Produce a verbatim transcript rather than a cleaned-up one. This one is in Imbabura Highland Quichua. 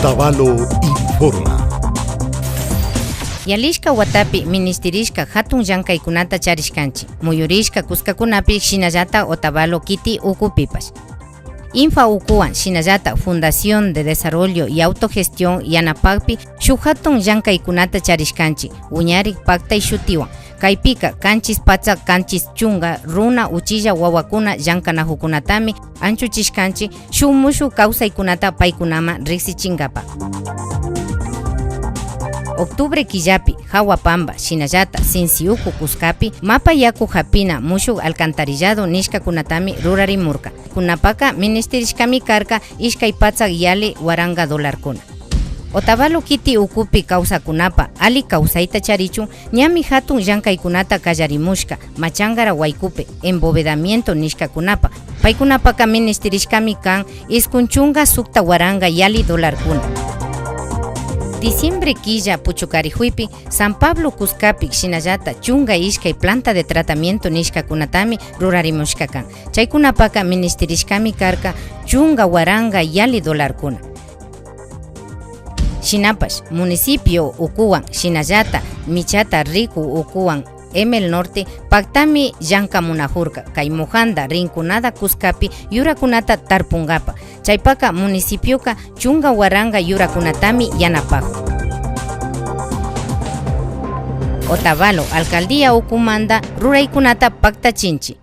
Otavalo informa. Yalishka watapi minishtirishka hatun llankaykunata charishkanchi. Muyurishka kuskakunapi shinallata Otavalo kiti ukupipash. Infa ukuwan shinallata Fundación de Desarrollo y Autogestión yanapakpi shuk hatun llankaykunata charishkanchi, Wiñarik Paktay shutiwan. Kaypika kanchis patsak kanchis chunka runa uchilla wawakuna llankanajukunatami anchuchishkanchi shuk mushuk kawsaykunata paykunaman riksichinkapa. Octubre killapi Jawapamba shinallata Sinsiuku kuskapi mapa yaku japina mushuk alcantarillado nishkakunatami rurarimurka. Kunapaka minishtirishkami karka ishkay patsak yali waranka dolarkuna. Otavalo kiti ukupi kawsakunapa ali kawsayta charichun ñami hatun llankaykunata kallarimushka Machankara waykupi embovedamiento nishkakunapa. Paykunapaka minishtirishkami kan iskun chunka sukta waranka yali dolarkuna. Diciembre killa puchukarijuypi San Pablo kuskapi shinallata chunka ishkay planta de tratamiento nishkakunatami rurarimushka kan. Chaykunapaka minishtirishkami karka chunka waranka yali dolarkuna. Shinapash municipio ukuwan shinallata Michata Riku ukuwan Emel Norte paktami llankamunajurka kay Mojanda Rinconada kuskapi yurakunata tarpunkapa. Chaypaka municipioka chunka waranka yurakunatami yanapajun. Otavalo alcaldía ukumanta ruraykunata paktachinchi.